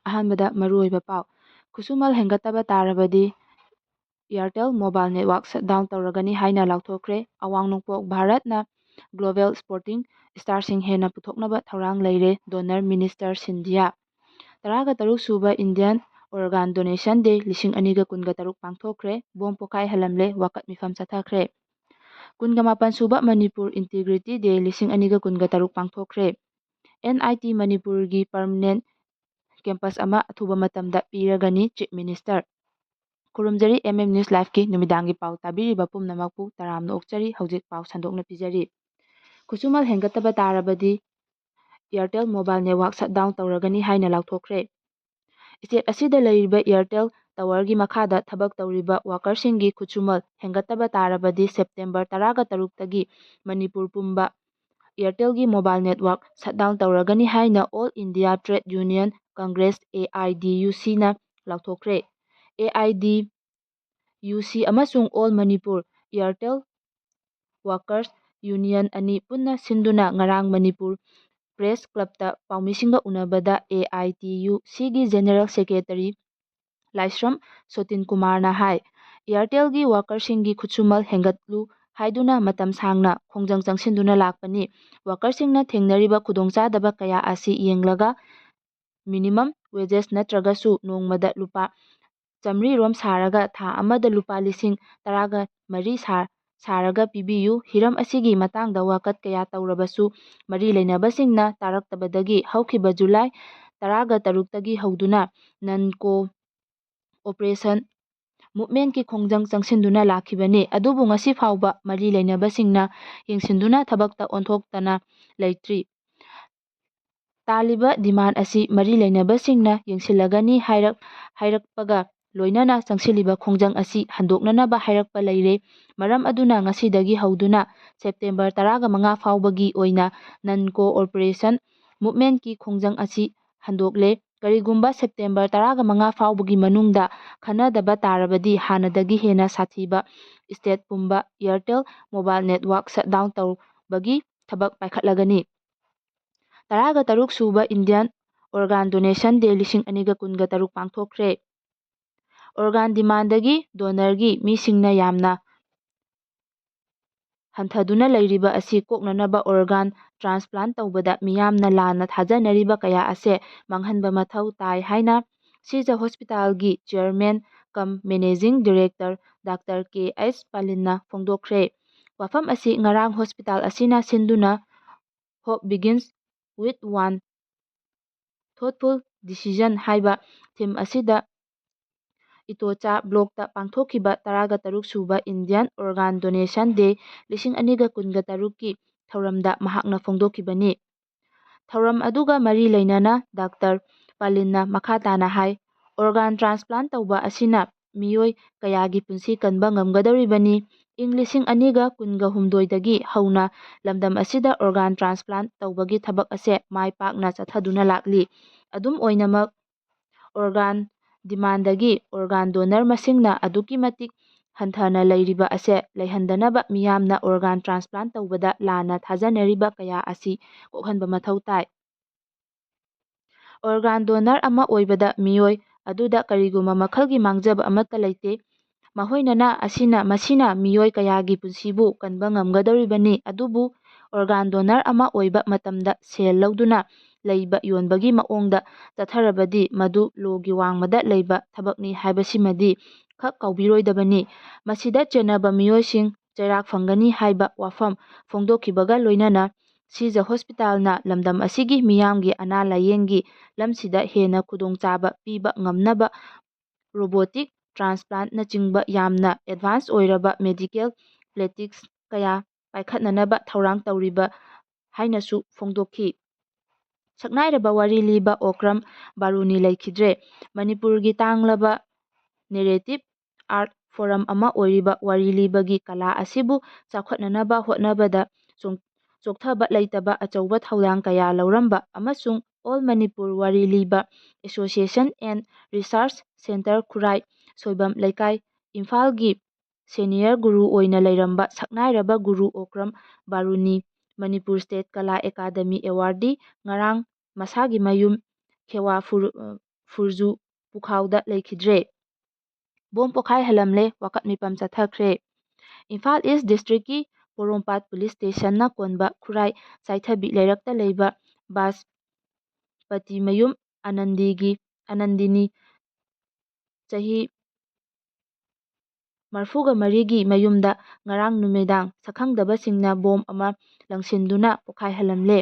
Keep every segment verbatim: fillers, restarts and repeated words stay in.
ꯑꯍꯥꯟꯕꯗ ꯃꯔꯨꯑꯣꯏꯕ ꯄꯥꯎ꯫ ꯈꯨꯠꯁꯨꯃꯜ ꯍꯦꯟꯒꯠꯇꯕ ꯇꯥꯔꯕꯗꯤ Airtel mobile network shutdown ꯇꯧꯔꯒꯅꯤ ꯍꯥꯏꯅ ꯂꯥꯎꯊꯣꯛꯈ꯭ꯔꯦ꯫ ꯑꯋꯥꯡ ꯅꯣꯡꯄꯣꯛ ꯚꯥꯔꯠꯅ Global Sporting Starꯁꯤꯡ ꯍꯦꯟꯅ ꯄꯨꯊꯣꯛꯅꯕ ꯊꯧꯔꯥꯡ ꯂꯩꯔꯦ, Donor Minister ꯁꯤꯟꯙꯤꯌꯥ꯫ ꯇꯔꯥꯒ ꯇꯔꯨꯛ ꯁꯨꯕ Indian Organ Donation Day ꯂꯤꯁꯤꯡ ꯑꯅꯤꯒ ꯀꯨꯟꯒ ꯇꯔꯨꯛ ꯄꯥꯡꯊꯣꯛꯈ꯭ꯔꯦ, ꯕꯣꯝ ꯄꯣꯈꯥꯏꯍꯜꯂꯝꯂꯦ, ꯋꯥꯀꯠ ꯃꯤꯐꯝ ꯆꯠꯊꯈ꯭ꯔꯦ꯫ ꯀꯨꯟꯒ ꯃꯥꯄꯟ ꯁꯨꯕ Manipur Integrity Day ꯂꯤꯁꯤꯡ ꯑꯅꯤꯒ ꯀꯨꯟꯒ ꯇꯔꯨꯛ ꯄꯥꯡꯊꯣꯛꯈ꯭ꯔꯦ꯫ N I T ꯃꯅꯤꯄꯨꯔꯒꯤ permanent campus ꯑꯃ ꯑꯊꯨꯕ ꯃꯇꯝꯗ ꯄꯤꯔꯒꯅꯤ, Chief Minister꯫ ꯈꯨꯔꯨꯝꯖꯔꯤ M M News Liveꯀꯤ ꯅꯨꯃꯤꯗꯥꯡꯒꯤ ꯄꯥꯎ ꯇꯥꯕꯤꯔꯤꯕ ꯄꯨꯝꯅꯃꯛꯄꯨ ꯇꯔꯥꯝꯅ ꯑꯣꯛꯆꯔꯤ꯫ ꯍꯧꯖꯤꯛ ꯄꯥꯎ ꯁꯟꯗꯣꯛꯅ ꯄꯤꯖꯔꯤ꯫ ꯈꯨꯠꯁꯨꯃꯜ ꯍꯦꯟꯒꯠꯇꯕ ꯇꯥꯔꯕꯗꯤ Airtel mobile network shutdown ꯇꯧꯔꯒꯅꯤ ꯍꯥꯏꯅ ꯂꯥꯎꯊꯣꯛꯈ꯭ꯔꯦ꯫ State ꯑꯁꯤꯗ ꯂꯩꯔꯤꯕ Airtel towerꯒꯤ ꯃꯈꯥꯗ ꯊꯕꯛ ꯇꯧꯔꯤꯕ workerꯁꯤꯡꯒꯤ ꯈꯨꯠꯁꯨꯃꯜ ꯍꯦꯟꯒꯠꯇꯕ ꯇꯥꯔꯕꯗꯤ September ꯇꯔꯥꯒ ꯇꯔꯨꯛꯇꯒꯤ ꯃꯅꯤꯄꯨꯔ ꯄꯨꯝꯕ Airtelꯒꯤ mobile network shutdown ꯇꯧꯔꯒꯅꯤ ꯍꯥꯏꯅ All India Trade Union Congress, A I D U Cꯅ ꯂꯥꯎꯊꯣꯛꯈ꯭ꯔꯦ꯫ A I D U C ꯑꯃꯁꯨꯡ All Manipur Airtel Workers Union ꯑꯅꯤ ꯄꯨꯟꯅ ꯁꯤꯟꯗꯨꯅ ꯉꯔꯥꯡ Manipur Press Clubꯇ ꯄꯥꯎꯃꯤꯁꯤꯡꯒ ꯎꯅꯕꯗ A I T U Cꯒꯤ General Secretary ꯂꯥꯏꯁ꯭ꯔꯝ ꯁꯣꯇꯤꯟ ꯀꯨꯃꯥꯔꯅ ꯍꯥꯏ, Airtelꯒꯤ workerꯁꯤꯡꯒꯤ ꯈꯨꯠꯁꯨꯃꯜ ꯍꯦꯟꯒꯠꯂꯨ ꯍꯥꯏꯗꯨꯅ ꯃꯇꯝ ꯁꯥꯡꯅ ꯈꯣꯡꯖꯪ ꯆꯪꯁꯤꯟꯗꯨꯅ ꯂꯥꯛꯄꯅꯤ꯫ Workerꯁꯤꯡꯅ ꯊꯦꯡꯅꯔꯤꯕ ꯈꯨꯗꯣꯡꯆꯥꯗꯕ ꯀꯌꯥ ꯑꯁꯤ ꯌꯦꯡꯂꯒ minimum wages ꯅꯠꯇ꯭ꯔꯒꯁꯨ ꯅꯣꯡꯃꯗ ꯂꯨꯄꯥ ꯆꯥꯃꯔꯤ ꯔꯣꯝ ꯁꯥꯔꯒ ꯊꯥ ꯑꯃꯗ ꯂꯨꯄꯥ ꯂꯤꯁꯤꯡ ꯇꯔꯥꯒ ꯃꯔꯤ ꯁꯥ-, ꯁꯥꯔꯒ ꯄꯤꯕꯤꯌꯨ꯫ ꯍꯤꯔꯝ ꯑꯁꯤꯒꯤ ꯃꯇꯥꯡꯗ ꯋꯥꯀꯠ ꯀꯌꯥ ꯇꯧꯔꯕꯁꯨ ꯃꯔꯤ ꯂꯩꯅꯕꯁꯤꯡꯅ ꯇꯥꯔꯛꯇꯕꯗꯒꯤ ꯍꯧꯈꯤꯕ July ꯇꯔꯥꯒ ꯇꯔꯨꯛꯇꯒꯤ ꯍꯧꯗꯨꯅ non-cooperation movementꯀꯤ ꯈꯣꯡꯖꯪ ꯆꯪꯁꯤꯟꯗꯨꯅ ꯂꯥꯛꯈꯤꯕꯅꯤ꯫ ꯑꯗꯨꯕꯨ ꯉꯁꯤ ꯐꯥꯎꯕ ꯃꯔꯤ ꯂꯩꯅꯕꯁꯤꯡꯅ ꯌꯦꯡꯁꯤꯟꯗꯨꯅ ꯊꯕꯛꯇ ꯑꯣꯟꯊꯣꯛꯇꯅ ꯂꯩꯇ꯭ꯔꯤ꯫ ꯇꯥꯜꯂꯤꯕ demand ꯑꯁꯤ ꯃꯔꯤ ꯂꯩꯅꯕꯁꯤꯡꯅ ꯌꯦꯡꯁꯤꯜꯂꯒꯅꯤ ꯍꯥꯏꯔꯛ-, ꯍꯥꯏꯔꯛꯄꯒ ꯂꯣꯏꯅꯅ ꯆꯪꯁꯤꯜꯂꯤꯕ ꯈꯣꯡꯖꯪ ꯑꯁꯤ ꯍꯟꯗꯣꯛꯅꯅꯕ ꯍꯥꯏꯔꯛꯄ ꯂꯩꯔꯦ꯫ ꯃꯔꯝ ꯑꯗꯨꯅ ꯉꯁꯤꯗꯒꯤ ꯍꯧꯗꯨꯅ September ꯇꯔꯥꯒ ꯃꯉꯥ ꯐꯥꯎꯕꯒꯤ ꯑꯣꯏꯅ non-cooperation movementꯀꯤ ꯈꯣꯡꯖꯪ ꯑꯁꯤ ꯍꯟꯗꯣꯛꯂꯦ꯫ ꯀꯔꯤꯒꯨꯝꯕ September ꯇꯔꯥꯒ ꯃꯉꯥ ꯐꯥꯎꯕꯒꯤ ꯃꯅꯨꯡꯗ ꯈꯟꯅꯗꯕ ꯇꯥꯔꯕꯗꯤ ꯍꯥꯟꯅꯗꯒꯤ ꯍꯦꯟꯅ ꯁꯥꯊꯤꯕ state ꯄꯨꯝꯕ Airtel mobile network shutdown ꯇꯧꯕꯒꯤ ꯊꯕꯛ ꯄꯥꯏꯈꯠꯂꯒꯅꯤ꯫ ꯇꯔꯥꯒ ꯇꯔꯨꯛ ꯁꯨꯕ Indian Organ Donation Day ꯂꯤꯁꯤꯡ ꯑꯅꯤꯒ ꯀꯨꯟꯒ ꯇꯔꯨꯛ ꯄꯥꯡꯊꯣꯛꯈ꯭ꯔꯦ꯫ Organ demandꯗꯒꯤ donorꯒꯤ ꯃꯤꯁꯤꯡꯅ ꯌꯥꯝꯅ ꯍꯟꯊꯗꯨꯅ ꯂꯩꯔꯤꯕ ꯑꯁꯤ ꯀꯣꯛꯅꯅꯕ organ transplant ꯇꯧꯕꯗ ꯃꯤꯌꯥꯝꯅ ꯂꯥꯟꯅ ꯊꯥꯖꯅꯔꯤꯕ ꯀꯌꯥ ꯑꯁꯦ ꯃꯥꯡꯍꯟꯕ ꯃꯊꯧ ꯇꯥꯏ ꯍꯥꯏꯅ ꯁꯤꯖ ꯍꯣꯁꯄꯤꯇꯥꯜꯒꯤ chairman cum managing director Doctor K H ꯄꯥꯂꯤꯟꯅ ꯐꯣꯡꯗꯣꯛꯈ꯭ꯔꯦ꯫ ꯋꯥꯐꯝ ꯑꯁꯤ ꯉꯔꯥꯡ ꯍꯣꯁꯄꯤꯇꯥꯜ ꯑꯁꯤꯅ ꯁꯤꯟꯗꯨꯅ Hope Begins with One Thoughtful Decision ꯍꯥꯏꯕ theme ꯑꯁꯤꯗ ꯏꯇꯣꯆꯥ ꯕ꯭ꯂꯣꯛꯇ ꯄꯥꯡꯊꯣꯛꯈꯤꯕ ꯇꯔꯥꯒ ꯇꯔꯨꯛ ꯁꯨꯕ Indian Organ Donation Day ꯂꯤꯁꯤꯡ ꯑꯅꯤꯒ ꯀꯨꯟꯒ ꯇꯔꯨꯛꯀꯤ ꯊꯧꯔꯝꯗ ꯃꯍꯥꯛꯅ ꯐꯣꯡꯗꯣꯛꯈꯤꯕꯅꯤ꯫ ꯊꯧꯔꯝ ꯑꯗꯨꯒ ꯃꯔꯤ ꯂꯩꯅꯅ ꯗꯥꯛꯇꯔ ꯄꯥꯂꯤꯟꯅ ꯃꯈꯥ ꯇꯥꯅ ꯍꯥꯏ, organ transplant ꯇꯧꯕ ꯑꯁꯤꯅ ꯃꯤꯑꯣꯏ ꯀꯌꯥꯒꯤ ꯄꯨꯟꯁꯤ ꯀꯟꯕ ꯉꯝꯒꯗꯧꯔꯤꯕꯅꯤ꯫ ꯏꯪ ꯂꯤꯁꯤꯡ ꯑꯅꯤꯒ ꯀꯨꯟꯒ ꯍꯨꯝꯗꯣꯏꯗꯒꯤ ꯍꯧꯅ ꯂꯝꯗꯝ ꯑꯁꯤꯗ organ transplant ꯇꯧꯕꯒꯤ ꯊꯕꯛ ꯑꯁꯦ ꯃꯥꯏ ꯄꯥꯛꯅ ꯆꯠꯊꯗꯨꯅ ꯂꯥꯛꯂꯤ꯫ ꯑꯗꯨꯝ ꯑꯣꯏꯅꯃꯛ, organ demandꯗꯒꯤ organ donor ꯃꯁꯤꯡꯅ ꯑꯗꯨꯛꯀꯤ ꯃꯇꯤꯛ ꯍꯟꯊꯅ ꯂꯩꯔꯤꯕ ꯑꯁꯦ ꯂꯩꯍꯟꯗꯅꯕ ꯃꯤꯌꯥꯝꯅ organ transplant ꯇꯧꯕꯗ ꯂꯥꯟꯅ ꯊꯥꯖꯅꯔꯤꯕ ꯀꯌꯥ ꯑꯁꯤ ꯀꯣꯛꯍꯟꯕ ꯃꯊꯧ ꯇꯥꯏ꯫ Organ donor ꯑꯃ ꯑꯣꯏꯕꯗ ꯃꯤꯑꯣꯏ ꯑꯗꯨꯗ ꯀꯔꯤꯒꯨꯝꯕ ꯃꯈꯜꯒꯤ ꯃꯥꯡꯖꯕ ꯑꯃꯠꯇ ꯂꯩꯇꯦ꯫ ꯃꯈꯣꯏꯅꯅ ꯑꯁꯤꯅ, ꯃꯁꯤꯅ ꯃꯤꯑꯣꯏ ꯀꯌꯥꯒꯤ ꯄꯨꯟꯁꯤꯕꯨ ꯀꯟꯕ ꯉꯝꯒꯗꯧꯔꯤꯕꯅꯤ, ꯑꯗꯨꯕꯨ organ donor ꯑꯃ ꯑꯣꯏꯕ ꯃꯇꯝꯗ ꯁꯦꯜ ꯂꯧꯗꯨꯅ ꯂꯩꯕ ꯌꯣꯟꯕꯒꯤ ꯃꯑꯣꯡꯗ ꯆꯠꯊꯔꯕꯗꯤ ꯃꯗꯨ lawꯒꯤ ꯋꯥꯡꯃꯗ ꯂꯩꯕ ꯊꯕꯛꯅꯤ ꯍꯥꯏꯕꯁꯤꯃꯗꯤ ꯈꯛ ꯀꯥꯎꯕꯤꯔꯣꯏꯗꯕꯅꯤ꯫ ꯃꯁꯤꯗ ꯆꯦꯟꯅꯕ ꯃꯤꯑꯣꯏꯁꯤꯡ ꯆꯩꯔꯥꯛ ꯐꯪꯒꯅꯤ ꯍꯥꯏꯕ ꯋꯥꯐꯝ ꯐꯣꯡꯗꯣꯛꯈꯤꯕꯒ ꯂꯣꯏꯅꯅ ꯁꯤꯖ ꯍꯣꯁꯄꯤꯇꯥꯜꯅ ꯂꯝꯗꯝ ꯑꯁꯤꯒꯤ ꯃꯤꯌꯥꯝꯒꯤ ꯑꯅꯥ ꯂꯥꯌꯦꯡꯒꯤ ꯂꯝꯁꯤꯗ ꯍꯦꯟꯅ ꯈꯨꯗꯣꯡꯆꯥꯕ ꯄꯤꯕ ꯉꯝꯅꯕ robotic transplant ꯅꯆꯤꯡꯕ ꯌꯥꯝꯅ advance ꯑꯣꯏꯔꯕ medical plastics ꯀꯌꯥ ꯄꯥꯏꯈꯠꯅꯅꯕ ꯊꯧꯔꯥꯡ ꯇꯧꯔꯤꯕ ꯍꯥꯏꯅꯁꯨ ꯐꯣꯡꯗꯣꯛꯈꯤ꯫ ꯁꯛꯅꯥꯏꯔꯕ ꯋꯥꯔꯤ ꯂꯤꯕ ꯑꯣꯀ꯭ꯔꯝ ꯕꯥꯔꯨꯅꯤ ꯂꯩꯈꯤꯗ꯭ꯔꯦ꯫ ꯃꯅꯤꯄꯨꯔꯒꯤ ꯇꯥꯡꯂꯕ narrative art form ꯑꯃ ꯑꯣꯏꯔꯤꯕ ꯋꯥꯔꯤ ꯂꯤꯕꯒꯤ ꯀꯂꯥ ꯑꯁꯤꯕꯨ ꯆꯥꯎꯈꯠꯅꯅꯕ ꯍꯣꯠꯅꯕꯗ ꯆꯣꯡ-, ꯆꯣꯛꯊꯕ ꯂꯩꯇꯕ ꯑꯆꯧꯕ ꯊꯧꯗꯥꯡ ꯀꯌꯥ ꯂꯧꯔꯝꯕ ꯑꯃꯁꯨꯡ All Manipur ꯋꯥꯔꯤ ꯂꯤꯕ Association and Research Centre ꯈꯨꯔꯥꯏ, ꯁꯣꯏꯕꯝ ꯂꯩꯀꯥꯏ, ꯏꯝꯐꯥꯜꯒꯤ senior ꯒꯨꯔꯨ ꯑꯣꯏꯅ ꯂꯩꯔꯝꯕ ꯁꯛꯅꯥꯏꯔꯕ ꯒꯨꯔꯨ ꯑꯣꯀ꯭ꯔꯝ ꯕꯥꯔꯨꯅꯤ, ꯃꯅꯤꯄꯨꯔ State ꯀꯂꯥ ꯑꯦꯀꯥꯗꯃꯤ awardee, ꯉꯔꯥꯡ ꯃꯁꯥꯒꯤ ꯃꯌꯨꯝ ꯈꯦꯋꯥ ꯐꯨꯔ-, ꯐꯨꯔꯖꯨ ꯄꯨꯈꯥꯎꯗ ꯂꯩꯈꯤꯗ꯭ꯔꯦ꯫ ꯕꯣꯝ ꯄꯣꯈꯥꯏꯍꯜꯂꯝꯂꯦ, ꯋꯥꯀꯠ ꯃꯤꯐꯝ ꯆꯠꯊꯈ꯭ꯔꯦ꯫ ꯏꯝꯐꯥꯜ ꯏꯁ ꯗꯤꯁꯇ꯭ꯔꯤꯛꯀꯤ ꯄꯣꯔꯣꯝꯄꯥꯠ ꯄꯨꯂꯤꯁ ꯁ꯭ꯇꯦꯁꯟꯅ ꯀꯣꯟꯕ ꯈꯨꯔꯥꯏ ꯆꯥꯏꯊꯕꯤ ꯂꯩꯔꯛꯇ ꯂꯩꯕ ꯕꯥꯁꯄꯇꯤꯃꯌꯨꯝ ꯑꯅꯟꯗꯤꯒꯤ, ꯑꯅꯟꯗꯤꯅꯤ, ꯆꯍꯤ ꯃꯔꯤꯐꯨꯒ ꯃꯔꯤꯒꯤ ꯃꯌꯨꯝꯗ ꯉꯔꯥꯡ ꯅꯨꯃꯤꯗꯥꯡ ꯁꯛꯈꯪꯗꯕꯁꯤꯡꯅ ꯕꯣꯝ ꯑꯃ ꯂꯪꯁꯤꯟꯗꯨꯅ ꯄꯣꯈꯥꯏꯍꯜꯂꯝꯂꯦ꯫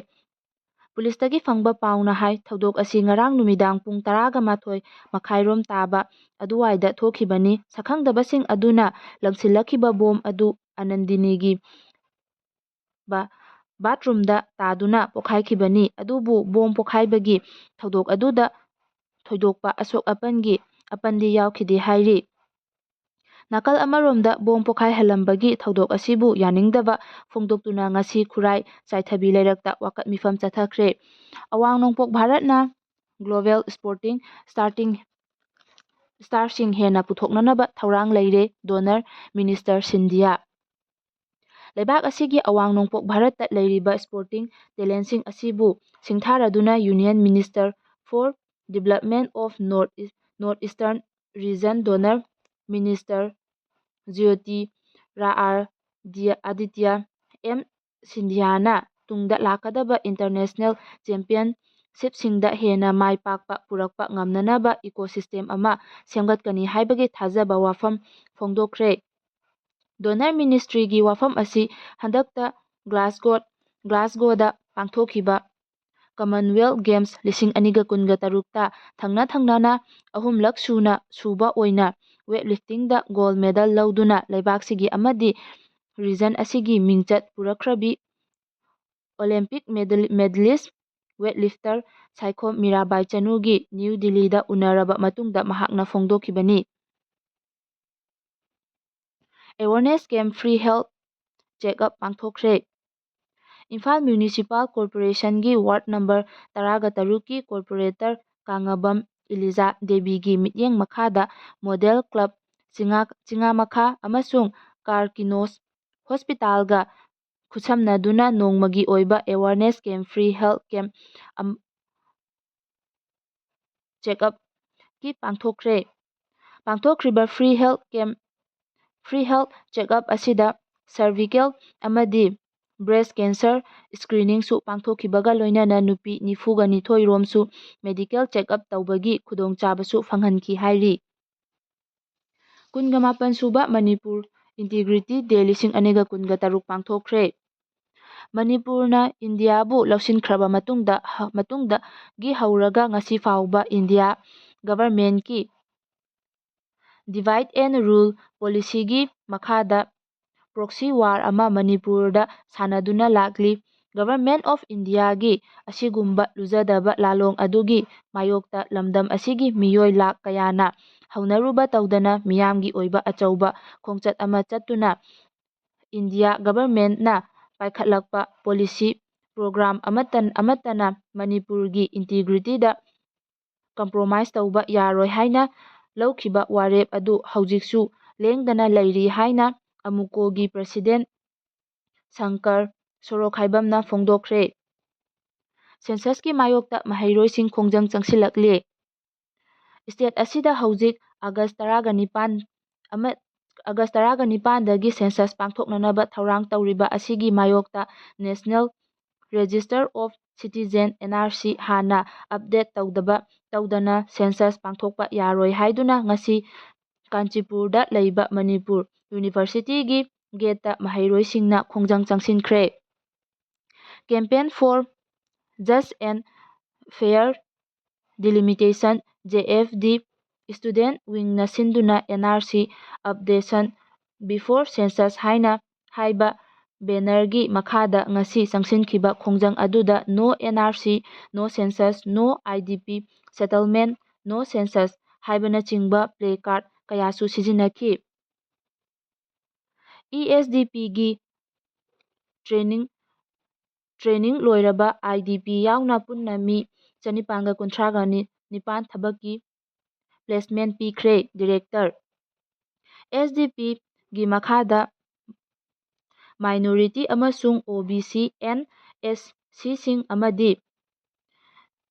ꯄꯨꯂꯤꯁꯇꯒꯤ ꯐꯪꯕ ꯄꯥꯎꯅ ꯍꯥꯏ, ꯊꯧꯗꯣꯛ ꯑꯁꯤ ꯉꯔꯥꯡ ꯅꯨꯃꯤꯗꯥꯡ ꯄꯨꯡ ꯇꯔꯥꯒ ꯃꯥꯊꯣꯏ ꯃꯈꯥꯏꯔꯣꯝ ꯇꯥꯕ ꯑꯗꯨꯋꯥꯏꯗ ꯊꯣꯛꯈꯤꯕꯅꯤ꯫ ꯁꯛꯈꯪꯗꯕꯁꯤꯡ ꯑꯗꯨꯅ ꯂꯪꯁꯤꯜꯂꯛꯈꯤꯕ ꯕꯣꯝ ꯑꯗꯨ ꯑꯅꯟꯗꯤꯅꯤꯒꯤ ꯕꯥ-, ꯕꯥꯊꯔꯨꯝꯗ ꯇꯥꯗꯨꯅ ꯄꯣꯈꯥꯏꯈꯤꯕꯅꯤ꯫ ꯑꯗꯨꯕꯨ ꯕꯣꯝ ꯄꯣꯈꯥꯏꯕꯒꯤ ꯊꯧꯗꯣꯛ ꯑꯗꯨꯗ ꯊꯣꯏꯗꯣꯛꯄ ꯑꯁꯣꯛ ꯑꯄꯟꯒꯤ ꯑꯄꯟꯗꯤ ꯌꯥꯎꯈꯤꯗꯦ ꯍꯥꯏꯔꯤ꯫ ꯅꯥꯀꯜ ꯑꯃꯔꯣꯝꯗ, ꯕꯣꯝ ꯄꯣꯈꯥꯏꯍꯜꯂꯝꯕꯒꯤ ꯊꯧꯗꯣꯛ ꯑꯁꯤꯕꯨ ꯌꯥꯅꯤꯡꯗꯕ ꯐꯣꯡꯗꯣꯛꯇꯨꯅ ꯉꯁꯤ ꯈꯨꯔꯥꯏ ꯆꯥꯏꯊꯕꯤ ꯂꯩꯔꯛꯇ ꯋꯥꯀꯠ ꯃꯤꯐꯝ ꯆꯠꯊꯈ꯭ꯔꯦ꯫ ꯑꯋꯥꯡ ꯅꯣꯡꯄꯣꯛ ꯚꯥꯔꯠꯅ global sporting starting starꯁꯤꯡ ꯍꯦꯟꯅ ꯄꯨꯊꯣꯛꯅꯅꯕ ꯊꯧꯔꯥꯡ ꯂꯩꯔꯦ, ꯗꯣꯅꯔ ꯃꯤꯅꯤꯁꯇꯔ ꯁꯤꯟꯙꯤꯌꯥ꯫ ꯂꯩꯕꯥꯛ ꯑꯁꯤꯒꯤ ꯑꯋꯥꯡ ꯅꯣꯡꯄꯣꯛ ꯚꯥꯔꯠꯇ ꯂꯩꯔꯤꯕ sporting talentꯁꯤꯡ ꯑꯁꯤꯕꯨ ꯁꯤꯡꯊꯥꯔꯗꯨꯅ Union Minister for Development of North East, North Eastern Region, donor minister Jyoti ꯔꯥ ꯑꯥꯔ ꯗꯤ-, ꯑꯥꯗꯤꯇ꯭ꯌ ꯑꯦꯝ ꯁꯤꯟꯙꯤꯌꯥꯅ ꯇꯨꯡꯗ ꯂꯥꯛꯀꯗꯕ international championshipꯁꯤꯡꯗ ꯍꯦꯟꯅ ꯃꯥꯏ ꯄꯥꯛꯄ ꯄꯨꯔꯛꯄ ꯉꯝꯅꯅꯕ ecosystem ꯑꯃ ꯁꯦꯝꯒꯠꯀꯅꯤ ꯍꯥꯏꯕꯒꯤ ꯊꯥꯖꯕ ꯋꯥꯐꯝ ꯐꯣꯡꯗꯣꯛꯈ꯭ꯔꯦ꯫ ꯗꯣꯅꯔ ꯃꯤꯅꯤꯁꯇ꯭ꯔꯤꯒꯤ ꯋꯥꯐꯝ ꯑꯁꯤ ꯍꯟꯗꯛꯇ ꯒ꯭ꯂꯥꯁꯒꯣ, ꯒ꯭ꯂꯥꯁꯒꯣꯗ ꯄꯥꯡꯊꯣꯛꯈꯤꯕ Commonwealth Games ꯂꯤꯁꯤꯡ ꯑꯅꯤꯒ ꯀꯨꯟꯒ ꯇꯔꯨꯛꯇ ꯊꯪꯅ ꯊꯪꯅꯅ ꯑꯍꯨꯝꯂꯛ ꯁꯨꯅ ꯁꯨꯕ ꯑꯣꯏꯅ weightliftingꯗ gold medal ꯂꯧꯗꯨꯅ ꯂꯩꯕꯥꯛꯁꯤꯒꯤ ꯑꯃꯗꯤ region ꯑꯁꯤꯒꯤ ꯃꯤꯡꯆꯠ ꯄꯨꯔꯛꯈ꯭ꯔꯕꯤ Olympic medal-, medalist weightlifter Saikhom Mirabai ꯆꯅꯨꯒꯤ ꯅ꯭ꯌꯨ ꯗꯤꯜꯂꯤꯗ ꯎꯅꯔꯕ ꯃꯇꯨꯡꯗ ꯃꯍꯥꯛꯅ ꯐꯣꯡꯗꯣꯛꯈꯤꯕꯅꯤ꯫ Awareness camp, free health checkup ꯄꯥꯡꯊꯣꯛꯈ꯭ꯔꯦ꯫ Imphal Municipal Corporationꯒꯤ ward number ꯇꯔꯥꯒ ꯇꯔꯨꯛꯀꯤ corporator ꯀꯥꯉꯕꯝ ꯏꯂꯤꯖꯥ ꯗꯦꯕꯤꯒꯤ ꯃꯤꯠꯌꯦꯡ ꯃꯈꯥꯗ model club ꯆꯤꯉꯥ-, ꯆꯤꯉꯥꯃꯈꯥ ꯑꯃꯁꯨꯡ ꯀꯥꯔꯀꯤꯅꯣꯁ hospitalꯒ ꯈꯨꯠꯁꯝꯅꯗꯨꯅ ꯅꯣꯡꯃꯒꯤ ꯑꯣꯏꯕ awareness camp, free health camp ꯑꯝ-, check-up ꯀꯤ ꯄꯥꯡꯊꯣꯛꯈ꯭ꯔꯦ꯫ ꯄꯥꯡꯊꯣꯛꯈ꯭ꯔꯤꯕ free health camp, free health check-up ꯑꯁꯤꯗ cervical ꯑꯃꯗꯤ breast cancer screening ꯁꯨ ꯄꯥꯡꯊꯣꯛꯈꯤꯕꯒ ꯂꯣꯏꯅꯅ ꯅꯨꯄꯤ ꯅꯤꯐꯨꯒ ꯅꯤꯊꯣꯏ ꯔꯣꯝꯁꯨ medical check-up ꯇꯧꯕꯒꯤ ꯈꯨꯗꯣꯡꯆꯥꯕꯁꯨ ꯐꯪꯍꯟꯈꯤ ꯍꯥꯏꯔꯤ꯫ ꯀꯨꯟꯒ ꯃꯥꯄꯟ ꯁꯨꯕ ꯃꯅꯤꯄꯨꯔ Integrity Day ꯂꯤꯁꯤꯡ ꯑꯅꯤꯒ ꯀꯨꯟꯒ ꯇꯔꯨꯛ ꯄꯥꯡꯊꯣꯛꯈ꯭ꯔꯦ꯫ ꯃꯅꯤꯄꯨꯔꯅ ꯏꯟꯗꯤꯌꯥꯕꯨ ꯂꯧꯁꯤꯟꯈ꯭ꯔꯕ ꯃꯇꯨꯡꯗ, ꯍ-, ꯃꯇꯨꯡꯗꯒꯤ ꯍꯧꯔꯒ ꯉꯁꯤ ꯐꯥꯎꯕ ꯏꯟꯗꯤꯌꯥ government ꯀꯤ divide and rule policy ꯒꯤ ꯃꯈꯥꯗ proxy war ꯑꯃ ꯃꯅꯤꯄꯨꯔꯗ ꯁꯥꯟꯅꯗꯨꯅ ꯂꯥꯛꯂꯤ꯫ Government of India ꯒꯤ ꯑꯁꯤꯒꯨꯝꯕ ꯂꯨꯖꯗꯕ ꯂꯥꯂꯣꯡ ꯑꯗꯨꯒꯤ ꯃꯥꯌꯣꯛꯇ ꯂꯝꯗꯝ ꯑꯁꯤꯒꯤ ꯃꯤꯑꯣꯏ ꯂꯥꯈ ꯀꯌꯥꯅ ꯍꯧꯅꯔꯨꯕ ꯇꯧꯗꯅ ꯃꯤꯌꯥꯝꯒꯤ ꯑꯣꯏꯕ ꯑꯆꯧꯕ ꯈꯣꯡꯆꯠ ꯑꯃ ꯆꯠꯇꯨꯅ ꯏꯟꯗꯤꯌꯥ government ꯅ ꯄꯥꯏꯈꯠꯂꯛꯄ policy program ꯑꯃꯠꯇ, ꯑꯃꯠꯇꯅ ꯃꯅꯤꯄꯨꯔꯒꯤ integrity ꯗ compromise ꯇꯧꯕ ꯌꯥꯔꯣꯏ ꯍꯥꯏꯅ ꯂꯧꯈꯤꯕ ꯋꯥꯔꯦꯞ ꯑꯗꯨ ꯍꯧꯖꯤꯛꯁꯨ ꯂꯦꯡꯗꯅ ꯂꯩꯔꯤ ꯍꯥꯏꯅ ꯑꯃꯨꯀꯣꯒꯤ president ꯁꯪꯀꯔ ꯁꯣꯔꯣꯛꯈꯥꯏꯕꯝꯅ ꯐꯣꯡꯗꯣꯛꯈ꯭ꯔꯦ꯫ Census ꯀꯤ ꯃꯥꯌꯣꯛꯇ ꯃꯍꯩꯔꯣꯏꯁꯤꯡ ꯈꯣꯡꯖꯪ ꯆꯪꯁꯤꯜꯂꯛꯂꯦ꯫ State ꯑꯁꯤꯗ ꯍꯧꯖꯤꯛ August ꯇꯔꯥꯒ ꯅꯤꯄꯥꯟ ꯑꯃ, August ꯇꯔꯥꯒ ꯅꯤꯄꯥꯟꯗꯒꯤ census ꯄꯥꯡꯊꯣꯛꯅꯅꯕ ꯊꯧꯔꯥꯡ ꯇꯧꯔꯤꯕ ꯑꯁꯤꯒꯤ ꯃꯥꯌꯣꯛꯇ National Register of Citizen, N R C, ꯍꯥꯟꯅ update ꯇꯧꯗꯕ, ꯇꯧꯗꯅ census ꯄꯥꯡꯊꯣꯛꯄ ꯌꯥꯔꯣꯏ ꯍꯥꯏꯗꯨꯅ ꯉꯁꯤ ꯀꯥꯟꯆꯤꯄꯨꯔꯗ ꯂꯩꯕ ꯃꯅꯤꯄꯨꯔ University ꯒꯤ gate ꯇ ꯃꯍꯩꯔꯣꯏꯁꯤꯡꯅ ꯈꯣꯡꯖꯪ ꯆꯪꯁꯤꯟꯈ꯭ꯔꯦ꯫ Campaign for Just and Fair Delimitation, J F D, Student Wing ꯅ ꯁꯤꯟꯗꯨꯅ N R C updation before census ꯍꯥꯏꯅ ꯍꯥꯏꯕ banner ꯒꯤ ꯃꯈꯥꯗ ꯉꯁꯤ ꯆꯪꯁꯤꯟꯈꯤꯕ ꯈꯣꯡꯖꯪ ꯑꯗꯨꯗ "No N R C, No Census, No I D P Settlement, No Census" ꯍꯥꯏꯕꯅꯆꯤꯡꯕ placard ꯀꯌꯥꯁꯨ ꯁꯤꯖꯤꯟꯅꯈꯤ꯫ E S D P ꯒꯤ training, training ꯂꯣꯏꯔꯕ I D P ꯌꯥꯎꯅ ꯄꯨꯟꯅ ꯃꯤ ꯆꯅꯤꯄꯥꯟꯒ ꯀꯨꯟꯊ꯭ꯔꯥꯒ ꯅꯤꯄꯥꯟ ꯊꯕꯛꯀꯤ placement ꯄꯤꯈ꯭ꯔꯦ꯫ Director, S D P ꯒꯤ ꯃꯈꯥꯗ minority ꯑꯃꯁꯨꯡ O B C, N S C ꯁꯤꯡ ꯑꯃꯗꯤ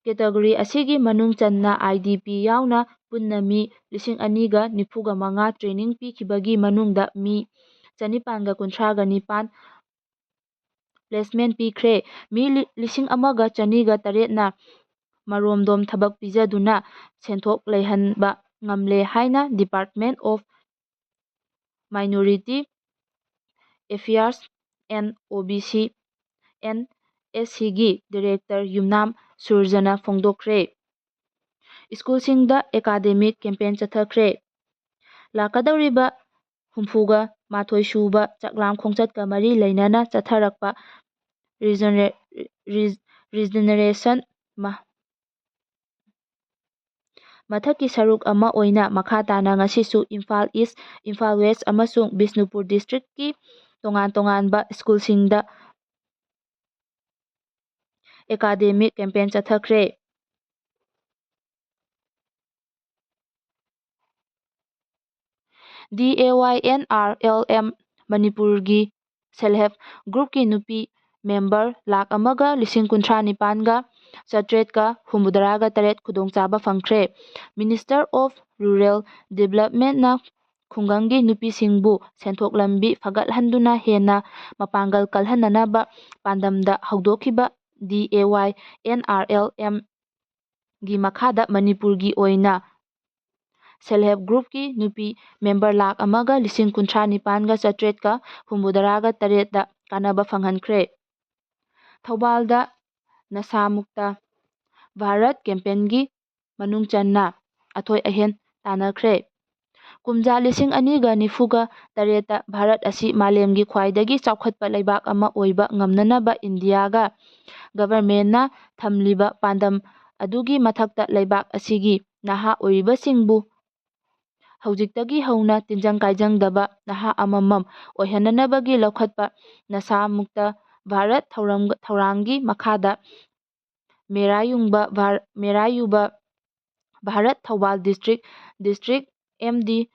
Category ꯑꯁꯤꯒꯤ ꯃꯅꯨꯡ ꯆꯟꯅ I D P ꯌꯥꯎꯅ ꯄꯨꯟꯅ ꯃꯤ ꯂꯤꯁꯤꯡ ꯑꯅꯤꯒ ꯅꯤꯐꯨꯒ ꯃꯉꯥ training ꯄꯤꯈꯤꯕꯒꯤ ꯃꯅꯨꯡꯗ ꯃꯤ ꯆꯅꯤꯄꯥꯟꯒ ꯀꯨꯟꯊ꯭ꯔꯥꯒ ꯅꯤꯄꯥꯟ placement ꯄꯤꯈ꯭ꯔꯦ꯫ ꯃꯤ ꯂꯤ-, ꯂꯤꯁꯤꯡ ꯑꯃꯒ ꯆꯅꯤꯒ ꯇꯔꯦꯠꯅ ꯃꯔꯣꯝꯗꯣꯝ ꯊꯕꯛ ꯄꯤꯖꯗꯨꯅ ꯁꯦꯟꯊꯣꯛ ꯂꯩꯍꯟꯕ ꯉꯝꯂꯦ ꯍꯥꯏꯅ Department of Minority Affairs and O B C and S Cꯒꯤ Director ꯌꯨꯝꯅꯥꯝ ꯁꯨꯔꯖꯅ ꯐꯣꯡꯗꯣꯛꯈ꯭ꯔꯦ꯫ ꯁ꯭ꯀꯨꯜꯁꯤꯡꯗ academic campaign ꯆꯠꯊꯈ꯭ꯔꯦ꯫ ꯂꯥꯛꯀꯗꯧꯔꯤꯕ ꯍꯨꯝꯐꯨꯒ ꯃꯥꯊꯣꯏ ꯁꯨꯕ ꯆꯥꯛꯂꯥꯝ ꯈꯣꯡꯆꯠꯀ ꯃꯔꯤ ꯂꯩꯅꯅ ꯆꯠꯊꯔꯛꯄ regenera-, re-, regeneration ꯃ-, ꯃꯊꯛꯀꯤ ꯁꯔꯨꯛ ꯑꯃ ꯑꯣꯏꯅ ꯃꯈꯥ ꯇꯥꯅ ꯉꯁꯤꯁꯨ ꯏꯝꯐꯥꯜ ꯏꯁ, ꯏꯝꯐꯥꯜ ꯋꯦꯁ ꯑꯃꯁꯨꯡ ꯕꯤꯁꯅꯨꯄꯨꯔ ꯗꯤꯁꯇ꯭ꯔꯤꯛꯀꯤ ꯇꯣꯉꯥꯟ ꯇꯣꯉꯥꯟꯕ ꯁ꯭ꯀꯨꯜꯁꯤꯡꯗ academic campaign ꯆꯠꯊꯈ꯭ꯔꯦ꯫ D A Y N R L M ꯃꯅꯤꯄꯨꯔꯒꯤ self help groupꯀꯤ ꯅꯨꯄꯤ member ꯂꯥꯈ ꯑꯃꯒ ꯂꯤꯁꯤꯡ ꯀꯨꯟꯊ꯭ꯔꯥ ꯅꯤꯄꯥꯟꯒ ꯆꯥꯇ꯭ꯔꯦꯠꯀ ꯍꯨꯝꯐꯨꯇꯔꯥꯒ ꯇꯔꯦꯠ ꯈꯨꯗꯣꯡꯆꯥꯕ ꯐꯪꯈ꯭ꯔꯦ꯫ Minister of Rural Developmentꯅ ꯈꯨꯡꯒꯪꯒꯤ ꯅꯨꯄꯤꯁꯤꯡꯕꯨ ꯁꯦꯟꯊꯣꯛ ꯂꯝꯕꯤ ꯐꯒꯠꯍꯟꯗꯨꯅ ꯍꯦꯟꯅ ꯃꯄꯥꯡꯒꯜ ꯀꯜꯍꯟꯅꯅꯕ ꯄꯥꯟꯗꯝꯗ ꯍꯧꯗꯣꯛꯈꯤꯕ D A Y N R L M ꯒꯤ ꯃꯈꯥꯗ ꯃꯅꯤꯄꯨꯔꯒꯤ ꯑꯣꯏꯅ self help groupꯀꯤ ꯅꯨꯄꯤ member ꯂꯥꯈ ꯑꯃꯒ ꯂꯤꯁꯤꯡ ꯀꯨꯟꯊ꯭ꯔꯥ ꯅꯤꯄꯥꯟꯒ ꯆꯥꯇ꯭ꯔꯦꯠꯀ ꯍꯨꯝꯐꯨꯇꯔꯥꯒ ꯇꯔꯦꯠꯇ ꯀꯥꯟꯅꯕ ꯐꯪꯍꯟꯈ꯭ꯔꯦ꯫ ꯊꯧꯕꯥꯜꯗ ꯅꯁꯥ ꯃꯨꯛꯇ ꯚꯥꯔꯠ campaignꯒꯤ ꯃꯅꯨꯡ ꯆꯟꯅ ꯑꯊꯣꯏ ꯑꯍꯦꯟ ꯇꯥꯟꯅꯈ꯭ꯔꯦ꯫ ꯀꯨꯝꯖꯥ ꯂꯤꯁꯤꯡ ꯑꯅꯤꯒ ꯅꯤꯐꯨꯒ ꯇꯔꯦꯠꯇ ꯚꯥꯔꯠ ꯑꯁꯤ ꯃꯥꯂꯦꯝꯒꯤ ꯈ꯭ꯋꯥꯏꯗꯒꯤ ꯆꯥꯎꯈꯠꯄ ꯂꯩꯕꯥꯛ ꯑꯃ ꯑꯣꯏꯕ ꯉꯝꯅꯅꯕ ꯏꯟꯗꯤꯌꯥꯒ governmentꯅ ꯊꯝꯂꯤꯕ ꯄꯥꯟꯗꯝ ꯑꯗꯨꯒꯤ ꯃꯊꯛꯇ ꯂꯩꯕꯥꯛ ꯑꯁꯤꯒꯤ ꯅꯍꯥ ꯑꯣꯏꯔꯤꯕꯁꯤꯡꯕꯨ ꯍꯧꯖꯤꯛꯇꯒꯤ ꯍꯧꯅ ꯇꯤꯟꯖꯪ ꯀꯥꯏꯖꯪꯗꯕ ꯅꯍꯥ ꯑꯃꯃꯝ ꯑꯣꯏꯍꯟꯅꯅꯕꯒꯤ ꯂꯧꯈꯠꯄ ꯅꯁꯥ ꯃꯨꯛꯇ ꯚꯥꯔꯠ ꯊꯧꯔꯝ-, ꯊꯧꯔꯥꯡꯒꯤ ꯃꯈꯥꯗ ꯃꯦꯔꯥ ꯌꯨꯡꯕ ꯚꯥꯔ-, ꯃꯦꯔꯥ ꯌꯨꯕ Bharat Thoubal district, district M D,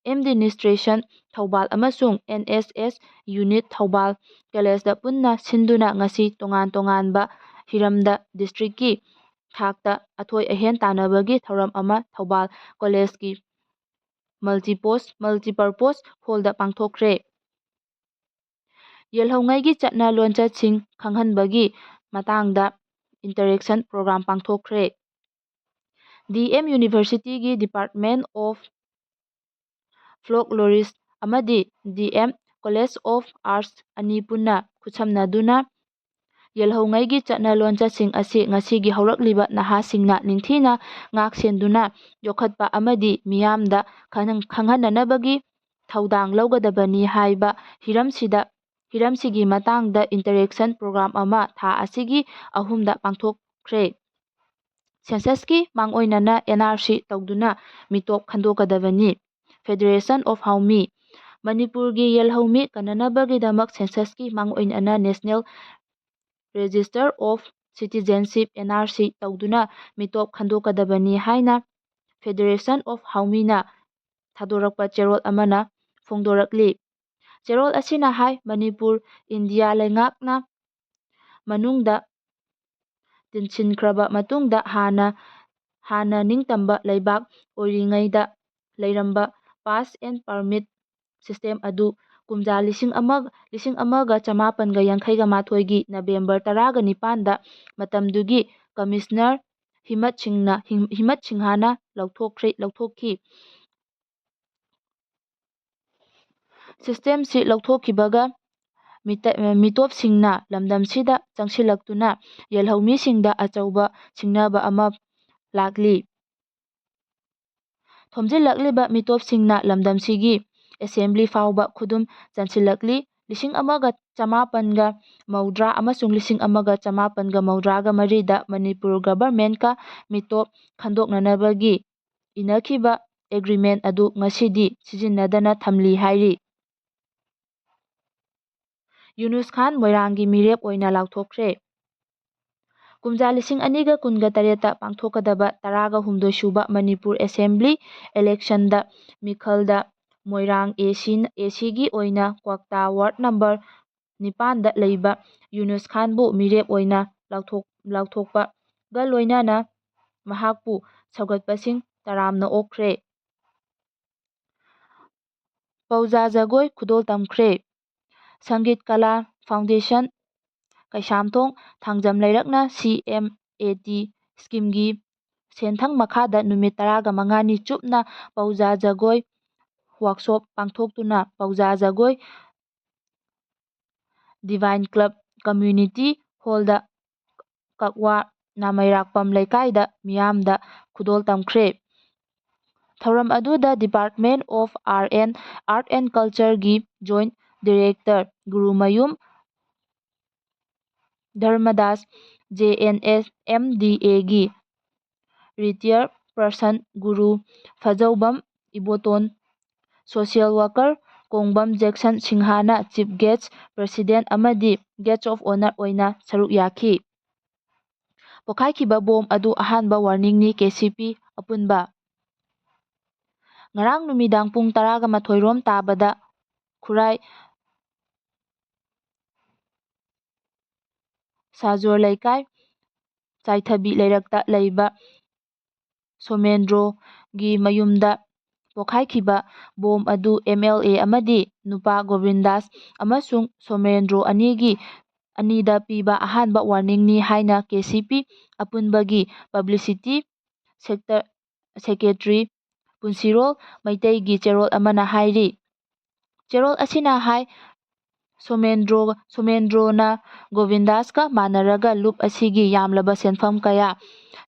administration Thoubal ꯑꯃꯁꯨꯡ N S S unit Thoubal collegeꯇ ꯄꯨꯟꯅ ꯁꯤꯟꯗꯨꯅ ꯉꯁꯤ ꯇꯣꯉꯥꯟ ꯇꯣꯉꯥꯟꯕ ꯍꯤꯔꯝꯗ ꯗꯤꯁꯇ꯭ꯔꯤꯛꯀꯤ ꯊꯥꯛꯇ ꯑꯊꯣꯏ ꯑꯍꯦꯟ ꯇꯥꯟꯅꯕꯒꯤ ꯊꯧꯔꯝ ꯑꯃ ꯊꯧꯕꯥꯜ ꯀꯣꯂꯦꯖꯀꯤ multipose multipurpose ꯍꯣꯜꯗ ꯄꯥꯡꯊꯣꯛꯈ꯭ꯔꯦ꯫ ꯌꯦꯜꯍꯧꯉꯩꯒꯤ ꯆꯠꯅ ꯂꯣꯟꯆꯠꯁꯤꯡ ꯈꯪꯍꯟꯕꯒꯤ ꯃꯇꯥꯡꯗ interaction program ꯄꯥꯡꯊꯣꯛꯈ꯭ꯔꯦ꯫ ꯗꯤ ꯑꯦꯝ ꯌꯨꯅꯤꯚꯔꯁꯤꯇꯤꯒꯤ Department of Folklorist ꯑꯃꯗꯤ D M College of Arts ꯑꯅꯤ ꯄꯨꯟꯅ ꯈꯨꯠꯁꯝꯅꯗꯨꯅ ꯌꯦꯜꯍꯧꯉꯩꯒꯤ ꯆꯠꯅ ꯂꯣꯟꯆꯠꯁꯤꯡ ꯑꯁꯤ ꯉꯁꯤꯒꯤ ꯍꯧꯔꯛꯂꯤꯕ ꯅꯍꯥꯁꯤꯡꯅ ꯅꯤꯡꯊꯤꯅ ꯉꯥꯛ ꯁꯦꯟꯗꯨꯅ ꯌꯣꯛꯈꯠꯄ ꯑꯃꯗꯤ ꯃꯤꯌꯥꯝꯗ ꯈꯪꯍꯟ-, ꯈꯪꯍꯟꯅꯅꯕꯒꯤ ꯊꯧꯗꯥꯡ ꯂꯧꯒꯗꯕꯅꯤ ꯍꯥꯏꯕ ꯍꯤꯔꯝꯁꯤꯗ, ꯍꯤꯔꯝꯁꯤꯒꯤ ꯃꯇꯥꯡꯗ interaction program ꯑꯃ ꯊꯥ ꯑꯁꯤꯒꯤ ꯑꯍꯨꯝꯗ ꯄꯥꯡꯊꯣꯛꯈ꯭ꯔꯦ꯫ ꯁꯦꯟꯁꯁꯀꯤ ꯃꯥꯡꯑꯣꯏꯅꯅ ꯑꯦꯟ ꯑꯥꯔ ꯁꯤ ꯇꯧꯗꯨꯅ ꯃꯤꯇꯣꯞ ꯈꯟꯗꯣꯛꯀꯗꯕꯅꯤ꯫ Federation of Haomi, ꯃꯅꯤꯄꯨꯔꯒꯤ ꯌꯦꯜꯍꯧꯃꯤ ꯀꯟꯅꯅꯕꯒꯤꯗꯃꯛ ꯁꯦꯟꯁꯁꯀꯤ ꯃꯥꯡꯑꯣꯏꯅꯅ National Register of Citizenship, N R C, ꯇꯧꯗꯨꯅ ꯃꯤꯇꯣꯞ ꯈꯟꯗꯣꯛꯀꯗꯕꯅꯤ ꯍꯥꯏꯅ Federation of Haomiꯅ ꯊꯥꯗꯣꯔꯛꯄ ꯆꯦꯔꯣꯜ ꯑꯃꯅ ꯐꯣꯡꯗꯣꯔꯛꯂꯤ꯫ ꯆꯦꯔꯣꯜ ꯑꯁꯤꯅ ꯍꯥꯏ, ꯃꯅꯤꯄꯨꯔ ꯏꯟꯗꯤꯌꯥ ꯂꯩꯉꯥꯛꯅ ꯃꯅꯨꯡꯗ ꯇꯤꯟꯁꯤꯟꯈ꯭ꯔꯕ ꯃꯇꯨꯡꯗ ꯍꯥꯟꯅ, ꯍꯥꯟꯅ ꯅꯤꯡꯇꯝꯕ ꯂꯩꯕꯥꯛ ꯑꯣꯏꯔꯤꯉꯩꯗ ꯂꯩꯔꯝꯕ pass and permit system ꯑꯗꯨ ꯀꯨꯝꯖꯥ ꯂꯤꯁꯤꯡ ꯑꯃ, ꯂꯤꯁꯤꯡ ꯑꯃꯒ ꯆꯃꯥꯄꯟꯒ ꯌꯥꯡꯈꯩꯒ ꯃꯥꯊꯣꯏꯒꯤ ꯅꯕꯦꯝꯕꯔ ꯇꯔꯥꯒ ꯅꯤꯄꯥꯟꯗ ꯃꯇꯝꯗꯨꯒꯤ Commissioner ꯍꯤꯃꯠ ꯁꯤꯡꯅ, ꯍꯤꯝ-, ꯍꯤꯃꯠ ꯁꯤꯡꯍꯥꯅ ꯂꯧꯊꯣꯛꯈ꯭ꯔꯦ, ꯂꯧꯊꯣꯛꯈꯤ꯫ Systemꯁꯤ ꯂꯧꯊꯣꯛꯈꯤꯕꯒ ꯃꯤꯇ-, ꯃꯤꯇꯣꯞꯁꯤꯡꯅ ꯂꯝꯗꯝꯁꯤꯗ ꯆꯪꯁꯤꯜꯂꯛꯇꯨꯅ ꯌꯦꯜꯍꯧꯃꯤꯁꯤꯡꯗ ꯑꯆꯧꯕ ꯁꯤꯡꯅꯕ ꯑꯃ ꯂꯥꯛꯂꯤ꯫ ꯊꯣꯝꯖꯤꯜꯂꯛꯂꯤꯕ ꯃꯤꯇꯣꯞꯁꯤꯡꯅ ꯂꯝꯗꯝꯁꯤꯒꯤ Assembly ꯐꯥꯎꯕ ꯈꯨꯗꯨꯝ ꯆꯟꯁꯤꯜꯂꯛꯂꯤ꯫ ꯂꯤꯁꯤꯡ ꯑꯃꯒ ꯆꯃꯥꯄꯟꯒ ꯃꯧꯗ꯭ꯔꯥ ꯑꯃꯁꯨꯡ ꯂꯤꯁꯤꯡ ꯑꯃꯒ ꯆꯃꯥꯄꯟꯒ ꯃꯧꯗ꯭ꯔꯥꯒ ꯃꯔꯤꯗ ꯃꯅꯤꯄꯨꯔ Governmentꯀ ꯃꯤꯇꯣꯞ ꯈꯟꯗꯣꯛꯅꯅꯕꯒꯤ ꯏꯅꯈꯤꯕ agreement ꯑꯗꯨ ꯉꯁꯤꯗꯤ ꯁꯤꯖꯤꯟꯅꯗꯅ ꯊꯝꯂꯤ ꯍꯥꯏꯔꯤ꯫ ꯌꯨꯅꯨꯁ ꯈꯥꯟ ꯃꯣꯏꯔꯥꯡꯒꯤ ꯃꯤꯔꯦꯞ ꯑꯣꯏꯅ ꯂꯥꯎꯊꯣꯛꯈ꯭ꯔꯦ꯫ ꯀꯨꯝꯖꯥ ꯂꯤꯁꯤꯡ ꯑꯅꯤꯒ ꯀꯨꯟꯒ ꯇꯔꯦꯠꯇ ꯄꯥꯡꯊꯣꯛꯀꯗꯕ ꯇꯔꯥꯒ ꯍꯨꯝꯗꯣꯏ ꯁꯨꯕ Manipur Assembly electionꯗ ꯃꯤꯈꯜꯗ Moirang A C, A Cꯒꯤ ꯑꯣꯏꯅ ꯀ꯭ꯋꯥꯛꯇꯥ ward number ꯅꯤꯄꯥꯟꯗ ꯂꯩꯕ ꯌꯨꯅꯨꯁ ꯈꯥꯟꯕꯨ ꯃꯤꯔꯦꯞ ꯑꯣꯏꯅ ꯂꯥꯎꯊꯣꯛ-, ꯂꯥꯎꯊꯣꯛꯄꯒ ꯂꯣꯏꯅꯅ ꯃꯍꯥꯛꯄꯨ ꯁꯧꯒꯠꯄꯁꯤꯡ ꯇꯔꯥꯝꯅ ꯑꯣꯛꯈ꯭ꯔꯦ꯫ ꯄꯧꯖꯥ ꯖꯒꯣꯏ ꯈꯨꯗꯣꯜ ꯇꯝꯈ꯭ꯔꯦ꯫ ꯁꯪꯒꯤꯠ ꯀꯂꯥ ꯐꯥꯎꯟꯗꯦꯁꯟ ꯀꯩꯁꯥꯝꯊꯣꯡ ꯊꯥꯡꯖꯝ ꯂꯩꯔꯛꯅ ꯁꯤ ꯑꯦꯝ ꯑꯦ ꯇꯤ ꯁ꯭ꯀꯤꯝꯒꯤ ꯁꯦꯟꯊꯪ ꯃꯈꯥꯗ ꯅꯨꯃꯤꯠ ꯇꯔꯥꯒ ꯃꯉꯥꯅꯤ ꯆꯨꯞꯅ ꯄꯧꯖꯥ ꯖꯒꯣꯏ ꯋꯥꯛꯁꯣꯞ ꯄꯥꯡꯊꯣꯛꯇꯨꯅ ꯄꯧꯖꯥ ꯖꯒꯣꯏ ꯗꯤꯚꯥꯏꯟ ꯀ꯭ꯂꯕ ꯀꯝꯃ꯭ꯌꯨꯅꯤꯇꯤ ꯍꯣꯜꯗ ꯀꯛꯋꯥ ꯅꯥꯃꯩꯔꯥꯛꯄꯝ ꯂꯩꯀꯥꯏꯗ ꯃꯤꯌꯥꯝꯗ ꯈꯨꯗꯣꯜ ꯇꯝꯈ꯭ꯔꯦ꯫ ꯊꯧꯔꯝ ꯑꯗꯨꯗ Department of Art and, Art and Cultureꯒꯤ Joint Director Gurumayum Dharmadas, J N S M D Aꯒꯤ retired person Guru Phajoubam Iboton, social worker Kongbam Jackson ꯁꯤꯡꯍꯥꯅ chief guest, president ꯑꯃꯗꯤ guest of honour ꯑꯣꯏꯅ ꯁꯔꯨꯛ ꯌꯥꯈꯤ꯫ ꯄꯣꯈꯥꯏꯈꯤꯕ ꯕꯣꯝ ꯑꯗꯨ ꯑꯍꯥꯟꯕ warningꯅꯤ, K C P ꯑꯄꯨꯟꯕ꯫ ꯉꯔꯥꯡ ꯅꯨꯃꯤꯗꯥꯡ ꯄꯨꯡ ꯇꯔꯥꯒ ꯃꯥꯊꯣꯏ ꯔꯣꯝ ꯇꯥꯕꯗ ꯈꯨꯔꯥꯏ ꯁꯥꯖꯣꯔ ꯂꯩꯀꯥꯏ ꯆꯥꯏꯊꯕꯤ ꯂꯩꯔꯛꯇ ꯂꯩꯕ ꯁꯣꯃꯦꯟꯗ꯭ꯔꯣꯒꯤ ꯃꯌꯨꯝꯗ ꯄꯣꯈꯥꯏꯈꯤꯕ ꯕꯣꯝ ꯑꯗꯨ M L A ꯑꯃꯗꯤ ꯅꯨꯄꯥ ꯒꯣꯕꯤꯟꯗꯥꯁ ꯑꯃꯁꯨꯡ ꯁꯣꯃꯦꯟꯗ꯭ꯔꯣ ꯑꯅꯤꯒꯤ, ꯑꯅꯤꯗ ꯄꯤꯕ ꯑꯍꯥꯟꯕ warningꯅꯤ ꯍꯥꯏꯅ K C P ꯑꯄꯨꯟꯕꯒꯤ publicity sector secretary ꯄꯨꯟꯁꯤꯔꯣꯜ ꯃꯩꯇꯩꯒꯤ ꯆꯦꯔꯣꯜ ꯑꯃꯅ ꯍꯥꯏꯔꯤ꯫ ꯆꯦꯔꯣꯜ ꯑꯁꯤꯅ ꯍꯥꯏ, ꯁꯣꯃꯦꯟꯗ꯭ꯔꯣ, ꯁꯣꯃꯦꯟꯗ꯭ꯔꯣꯅ ꯒꯣꯕꯤꯟꯗꯥꯁꯀ ꯃꯥꯟꯅꯔꯒ ꯂꯨꯞ ꯑꯁꯤꯒꯤ ꯌꯥꯝꯂꯕ ꯁꯦꯟꯐꯝ ꯀꯌꯥ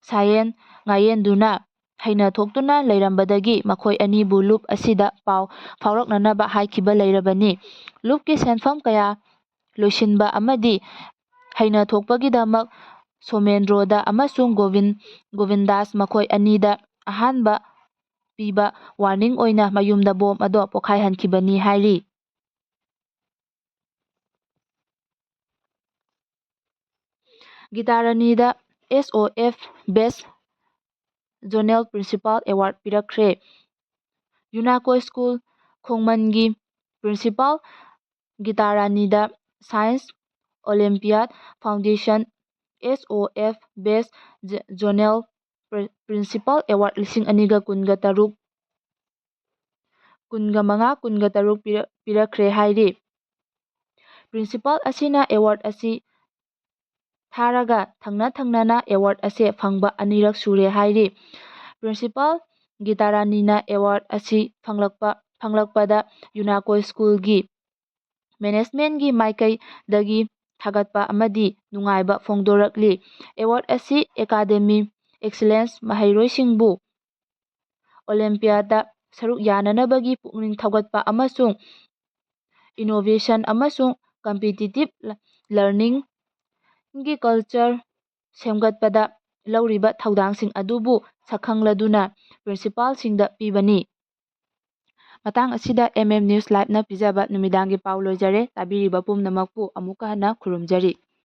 ꯁꯥꯌꯦꯟ ꯉꯥꯌꯦꯟꯗꯨꯅ ꯍꯩꯅ ꯊꯣꯛꯇꯨꯅ ꯂꯩꯔꯝꯕꯗꯒꯤ ꯃꯈꯣꯏ ꯑꯅꯤꯕꯨ ꯂꯨꯞ ꯑꯁꯤꯗ ꯄꯥꯎ ꯐꯥꯎꯔꯛꯅꯅꯕ ꯍꯥꯏꯈꯤꯕ ꯂꯩꯔꯕꯅꯤ꯫ ꯂꯨꯞꯀꯤ ꯁꯦꯟꯐꯝ ꯀꯌꯥ ꯂꯣꯏꯁꯤꯟꯕ ꯑꯃꯗꯤ ꯍꯩꯅ ꯊꯣꯛꯄꯒꯤꯗꯃꯛ ꯁꯣꯃꯦꯟꯗ꯭ꯔꯣꯗ ꯑꯃꯁꯨꯡ ꯒꯣꯕꯤꯟ-, ꯒꯣꯕꯤꯟꯗꯥꯁ ꯃꯈꯣꯏ ꯑꯅꯤꯗ ꯑꯍꯥꯟꯕ ꯄꯤꯕ warning ꯑꯣꯏꯅ ꯃꯌꯨꯝꯗ ꯕꯣꯝ ꯑꯗꯣ ꯄꯣꯈꯥꯏꯍꯟꯈꯤꯕꯅꯤ ꯍꯥꯏꯔꯤ꯫ ꯒꯤꯇꯥꯔꯥꯅꯤꯗ S O F Best Zonal Principal Award ꯄꯤꯔꯛꯈ꯭ꯔꯦ꯫ ꯌꯨꯅꯥꯀꯣ ꯁ꯭ꯀꯨꯜ ꯈꯣꯡꯃꯟꯒꯤ principal ꯒꯤꯇꯥꯔꯥꯅꯤꯗ Science Olympiad Foundation S O F Best Zonal Principal Award ꯂꯤꯁꯤꯡ ꯑꯅꯤꯒ ꯀꯨꯟꯒ ꯇꯔꯨꯛ, ꯀꯨꯟꯒ ꯃꯉꯥ, ꯀꯨꯟꯒ ꯇꯔꯨꯛ ꯄꯤꯔꯛ-, ꯄꯤꯔꯛꯈ꯭ꯔꯦ ꯍꯥꯏꯔꯤ꯫ Principal ꯑꯁꯤꯅ award ꯑꯁꯤ ꯊꯥꯔꯒ ꯊꯪꯅ ꯊꯪꯅꯅ award ꯑꯁꯦ ꯐꯪꯕ ꯑꯅꯤꯔꯛ ꯁꯨꯔꯦ ꯍꯥꯏꯔꯤ꯫ Principal ꯒꯤꯇꯥꯔꯥꯅꯤꯅ award ꯑꯁꯤ ꯐꯪꯂꯛꯄ, ꯐꯪꯂꯛꯄꯗ ꯌꯨꯅꯥꯀꯣ ꯁ꯭ꯀꯨꯜꯒꯤ managementꯀꯤ ꯃꯥꯏꯀꯩꯗꯒꯤ ꯊꯥꯒꯠꯄ ꯑꯃꯗꯤ ꯅꯨꯡꯉꯥꯏꯕ ꯐꯣꯡꯗꯣꯔꯛꯂꯤ꯫ Award ꯑꯁꯤ academy excellence, ꯃꯍꯩꯔꯣꯏꯁꯤꯡꯕꯨ Olympiadꯇ ꯁꯔꯨꯛ ꯌꯥꯅꯅꯕꯒꯤ ꯄꯨꯛꯅꯤꯡ ꯊꯧꯒꯠꯄ ꯑꯃꯁꯨꯡ innovation ꯑꯃꯁꯨꯡ competitive learningꯒꯤ culture ꯁꯦꯝꯒꯠꯄꯗ ꯂꯧꯔꯤꯕ ꯊꯧꯗꯥꯡꯁꯤꯡ ꯑꯗꯨꯕꯨ ꯁꯛꯈꯪꯂꯗꯨꯅ principalꯁꯤꯡꯗ ꯄꯤꯕꯅꯤ꯫ ꯃꯇꯥꯡ ꯑꯁꯤꯗ M M News Liveꯅ ꯄꯤꯖꯕ ꯅꯨꯃꯤꯗꯥꯡꯒꯤ ꯄꯥꯎ ꯂꯣꯏꯖꯔꯦ꯫ ꯇꯥꯕꯤꯔꯤꯕ ꯄꯨꯝꯅꯃꯛꯄꯨ ꯑꯃꯨꯛꯀ ꯍꯟꯅ ꯈꯨꯔꯨꯝꯖꯔꯤ꯫